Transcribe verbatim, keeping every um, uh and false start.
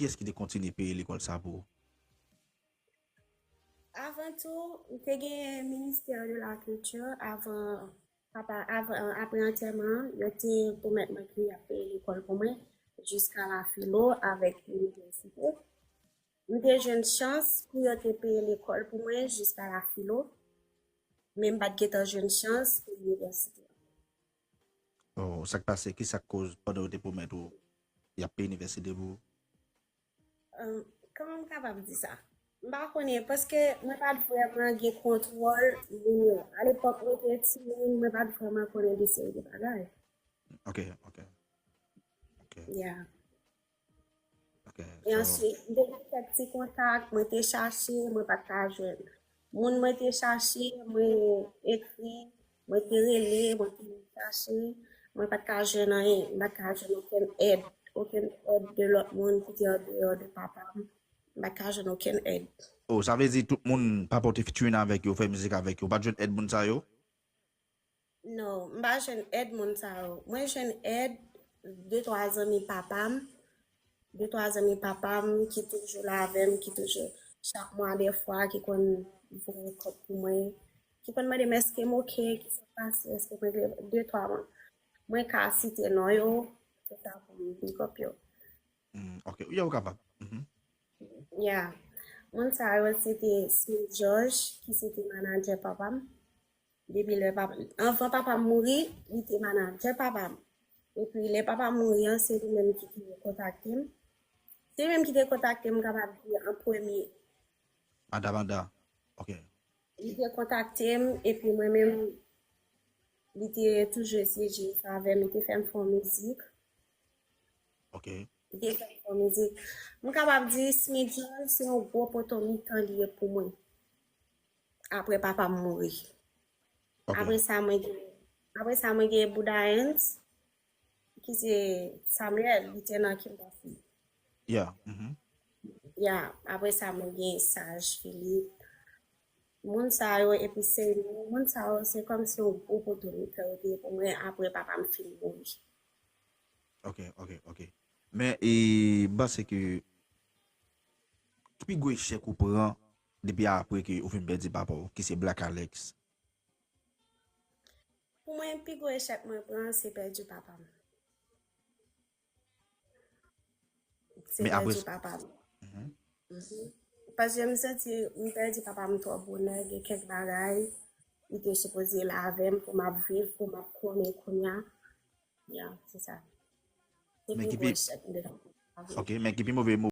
kiyès ki te kontinye peye lekòl sa pou ou? Avan tou, m te gen ministè de la kilti avan papa, avan, apre antèman, yo te pwomèt mwen ke y ap peye lekòl pou mwen jiska la filo avèk inivèsite. M te jwenn chans pou yo te peye lekòl pou mwen jiska la filo, men m pa t gentan jwenn chans pou inivèsite. Oh, sa k pase? Ki sa k koz pandan yo te pwomèt ou y ap peye inivèsite pou ou? Um, kòman m kapab di sa? M pa konnen, paske mwen pa t vrèman gen kontwòl moun yo. Alepòk, mwen te timoun, mwen pa t vrèman konnen de seri de bagay. Ok, ok. Ok. Yeah. Ok. E answit, m te gen kèk ti kontak, mwen te chache, mwen pa t ka jwenn. Moun mwen te chache, mwen ekri, mwen te rele, mwen te chache, mwen pa t ka jwenn anyen, m pa t ka jwenn okenn èd, okenn èd de lòt moun ki te andeyò de papa m. M pa t ka jwenn okenn èd. Oh, sa vle di tout moun papa w te featuring avèk yo, fè mizik avèk yo, ou pa t jwenn èd moun sa yo? Non, m pa jwenn èd moun sa yo. Mwen jwenn èd de twa zanmi papa m, de twa zanmi papa m ki toujou la avè m, ki toujou, chak mwa defwa, ki konn voye kòb pou mwen, ki konn mande m èske m oke, ki sa k pase, èske mwen de twa moun. Mwen ka site non yo, se sa pou m big up yo. Mm, ok, yeah, ou kapab. Mhm. Yeah. Moun sa yo se te Smith George, ki se te manadjè papa m. Depi lè papa, anvan papa m mouri, li te manadjè papa m. Epi lè papa m mouri an, se li menm ki te kontakte m. Se li menm ki te kontakte m, m kapab di an premye. Ada, Ada. Ok. Li te kontakte m, epi mwen menm, li te toujou eseye jere sa avè m, li te fè m fè yon mizik. Ok. Li te fè m fè yon mizik. M kapab di Smith George se yon gwo poto mitan li ye pou mwen. Apre papa m mouri. Ok. Apre sa, mwen gen, apre sa, mwen gen Bouda Hans, ki se Samuel, li te nan Kim Possible. Yeah. Mhm. Ya, apre sa, mwen gen Saj Philippe. Moun sa yo, epi se moun sa yo, se kòmsi yon gwo poto mitan yo te ye pou mwen apre papa m fin mouri. Ok, ok, ok. Men, e, m panse ke ki pi gwo echèk ou pran depi apre ke ou fin pèdi papa w, ki se Black Alex? Pou mwen, pi gwo echèk mwen pran, se pèdi papa m. Se Men apre pèdi sa, papa m. mhm. Mhm. Paske m santi m pèdi papa m twò bonè, gen kèk bagay, li te sipoze la avè m pou m ap viv, pou m ap konnen kounye a. Ya, se sa. Se Men pi ki gwo pi, echèk m te ka pran. ok, men ki pi move mo